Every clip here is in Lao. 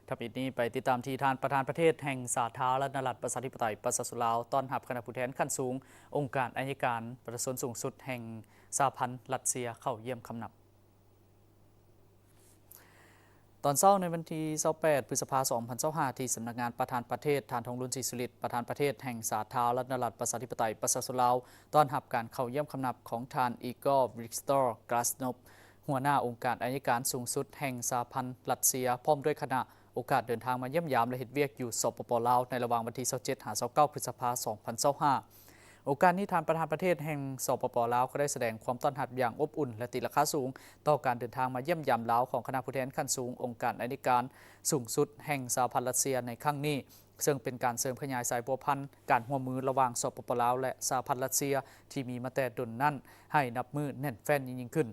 ທຳອິດນີ້ໄປຕິດຕາມທີ່ທ່ານປະທານປະເທດແຫ່ງສາທາລະນະລັດປະຊາທິປະໄຕປະຊາຊົນລາວ ຕ້ອນຮັບຄະນະຜູ້ແທນຂັ້ນສູງອົງການໄອຍະການປະຊາຊົນສູງສຸດແຫ່ງສະຫະພັນຣັດເຊຍເຂົ້າຢ້ຽມຄຳນັບ. ຕອນເຊົ້າໃນວັນທີຊາວແປດ ພຶດສະພາ ສອງພັນຊາວຫ້າ ທີ່ສຳນັກງານປະທານປະເທດ, ທ່ານ ທອງລຸນ ສີສຸລິດ ປະທານປະເທດແຫ່ງສາທາລະນະລັດປະຊາທິປະໄຕປະຊາຊົນລາວ ຕ້ອນຮັບການເຂົ້າຢ້ຽມຄຳນັບຂອງທ່ານ ອີກອຣ ວິກເຕີ ກຣາສໂນບ ຫົວໜ້າອົງການໄອຍະການສູງສຸດແຫ່ງສະຫະພັນຣັດເຊຍ ພ້ອມດ້ວຍຄະນະ, ໂອກາດເດີນທາງມາຢ້ຽມຢາມ ແລະ ເຮັດວຽກຢູ່ ສປປ ລາວ ໃນລະຫວ່າງວັນທີຊາວເຈັດ ຫາ ຊາວເກົ້າ ພຶດສະພາ ສອງພັນຊາວຫ້າ. ໂອກາດນີ້, ທ່ານປະທານປະເທດແຫ່ງ ສປປ ລາວ ກໍໄດ້ສະແດງຄວາມຕ້ອນຮັບຢ່າງອົບອຸ່ນ ແລະ ຕີລາຄາສູງ ຕໍ່ການເດີນທາງມາຢ້ຽມຢາມລາວຂອງຄະນະຜູ້ແທນຂັ້ນສູງອົງການໄອຍະການສູງສຸດແຫ່ງສະຫະພັນຣັດເຊຍໃນຄັ້ງນີ້, ເຊິ່ງເປັນການເສີມຂະຫຍາຍສາຍພົວພັນການຮ່ວມມືລະຫວ່າງ ສປປ ລາວ ແລະ ສະຫະພັນຣັດເຊຍ ທີ່ມີມາແຕ່ດົນນັ້ນ ໃຫ້ນັບມື້ແໜ້ນແຟ້ນຍິ່ງໆຂຶ້ນ.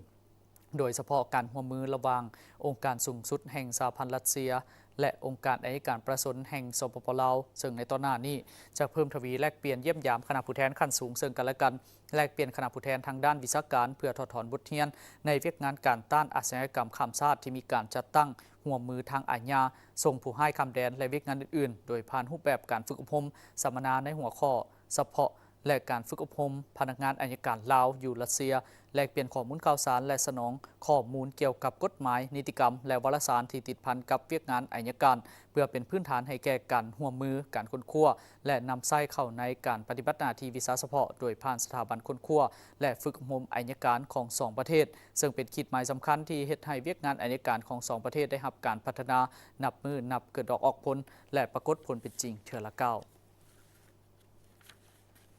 ໂດຍສະເພາະການຮ່ວມມືລະຫວ່າງອົງການສູງສຸດແຫ່ງສະຫະພັນຣັດເຊຍ ແລະ ອົງການໄອຍະການປະຊາຊົນແຫ່ງ ສປປ ລາວ, ເຊິ່ງໃນຕໍ່ໜ້ານີ້ຈະເພີ່ມທະວີແລກປ່ຽນຢ້ຽມຢາມຄະນະຜູ້ແທນຂັ້ນສູງເຊິ່ງກັນ ແລະ ກັນ, ແລກປ່ຽນຄະນະຜູ້ແທນທາງດ້ານວິຊາການ ເພື່ອຖອດຖອນບົດຮຽນໃນວຽກງານການຕ້ານອາຊະຍາກຳຂ້າມຊາດທີ່ມີການຈັດຕັ້ງຮ່ວມມືທາງອາຍາ, ສົ່ງຜູ້ຮ້າຍຂ້າມແດນ ແລະ ວຽກງານອື່ນໆ ໂດຍຜ່ານຮູບແບບການຝຶກອົບຮົມ, ສຳມະນາໃນຫົວຂໍ້ສະເພາະ ແລະ ການຝຶກອົບຮົມພະນັກງານໄອຍະການລາວຢູ່ຣັດເຊຍ, ແລກປ່ຽນຂໍ້ມູນຂ່າວສານ ແລະ ສະໜອງຂໍ້ມູນກ່ຽວກັບກົດໝາຍ, ນິຕິກຳ ແລະ ວາລະສານທີ່ຕິດພັນກັບວຽກງານໄອຍະການ, ເພື່ອເປັນພື້ນຖານໃຫ້ແກ່ການຮ່ວມມື, ການຄົ້ນຄວ້າ ແລະ ນຳໃຊ້ເຂົ້າໃນການປະຕິບັດໜ້າທີ່ວິຊາສະເພາະ ໂດຍຜ່ານສະຖາບັນຄົ້ນຄວ້າ ແລະ ຝຶກອົບຮົມໄອຍະການຂອງສອງປະເທດ, ເຊິ່ງເປັນຂີດໝາຍສຳຄັນທີ່ເຮັດໃຫ້ວຽກງານໄອຍະການຂອງສອງປະເທດໄດ້ຮັບການພັດທະນານັບມື້ນັບເກີດດອກອອກຜົນ ແລະ ປາກົດຜົນເປັນຈິງເທື່ອລະກ້າວ.